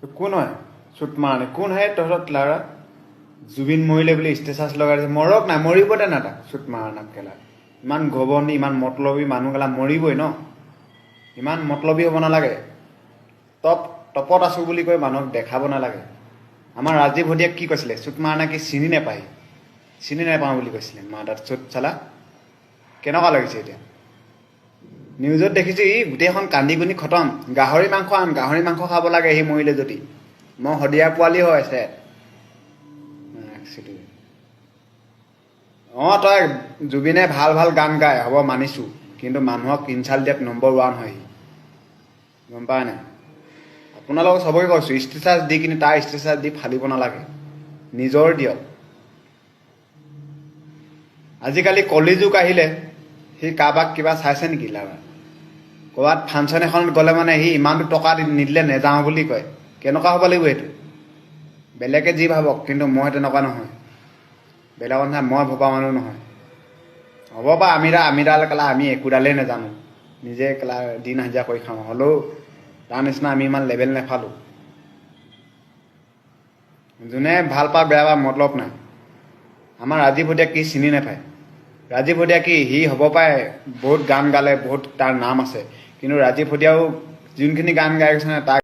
কোন হয় চুট মাৰণি? কোন হয় তহঁত লাৰা? জুবিন মৰিলে বুলি ষ্টেটাছ লগাই দিছে। মৰক না, মৰিব দে না তাক। চুট মাৰণা কেলা, ইমান ঘবনি, ইমান মতলবী মানুহ কেলা, মৰিবই ন। ইমান মতলবী হ'ব নালাগে। টপত আছোঁ বুলি কৈ মানুহক দেখাব নালাগে। আমাৰ ৰাজীৱ শদিয়াক কি কৈছিলে? চুট মাৰণা কি চিনি নাপায়, চিনি নাপাওঁ বুলি কৈছিলে। মাদাৰ চুট চালা, কেনেকুৱা লাগিছে এতিয়া? নিউজত দেখিছোঁ, ই গোটেইখন কান্দি কুনি খতম। গাহৰি মাংস আন, গাহৰি মাংস খাব লাগে সি মৰিলে যদি। মই শদিয়া পোৱালি হয় আছে। অঁ, তই জুবিনে ভাল ভাল গান গায়, হ'ব মানিছোঁ, কিন্তু মানুহক ইনচাল্ট দিয়াত নম্বৰ ওৱান হয় সি, গম পাই নাই? আপোনালোকক চবকে কৈছোঁ, ষ্টেটাছ দি কিনি, তাৰ ষ্টেটাছ দি ফালিব নালাগে, নিজৰ দিয়ক। আজিকালি কলিযুগ আহিলে, সি কাৰোবাক কিবা চাইছে নেকি লাৰা? ক'ৰবাত ফাংচন এখনত গ'লে মানে সি ইমানটো টকা নিদিলে নেযাওঁ বুলি কয়। কেনেকুৱা হ'ব লাগিব এইটো? বেলেগে যি ভাবক, কিন্তু মই তেনেকুৱা নহয়। বেলেগৰ নিচিনা মই ভবা মানুহ নহয়। হ'ব বা আমিডাল কেলা, আমি একোডালেই নাজানো, নিজে কেলা দিন হাজিৰা কৰি খাওঁ। হ'লেও তাৰ নিচিনা আমি ইমান লেভেল নেফালোঁ। যোনে ভাল পাওক, বেয়া পাওক, মতলব নাই। আমাৰ ৰাজীৱ শদিয়াক কি চিনি নাপায়? ৰাজীৱ শদিয়া কি সি হ'ব পাৰে, বহুত গান গালে, বহুত তাৰ নাম আছে, কিন্তু ৰাজীৱ শদিয়াও যোনখিনি গান গাই গৈছে, তাৰ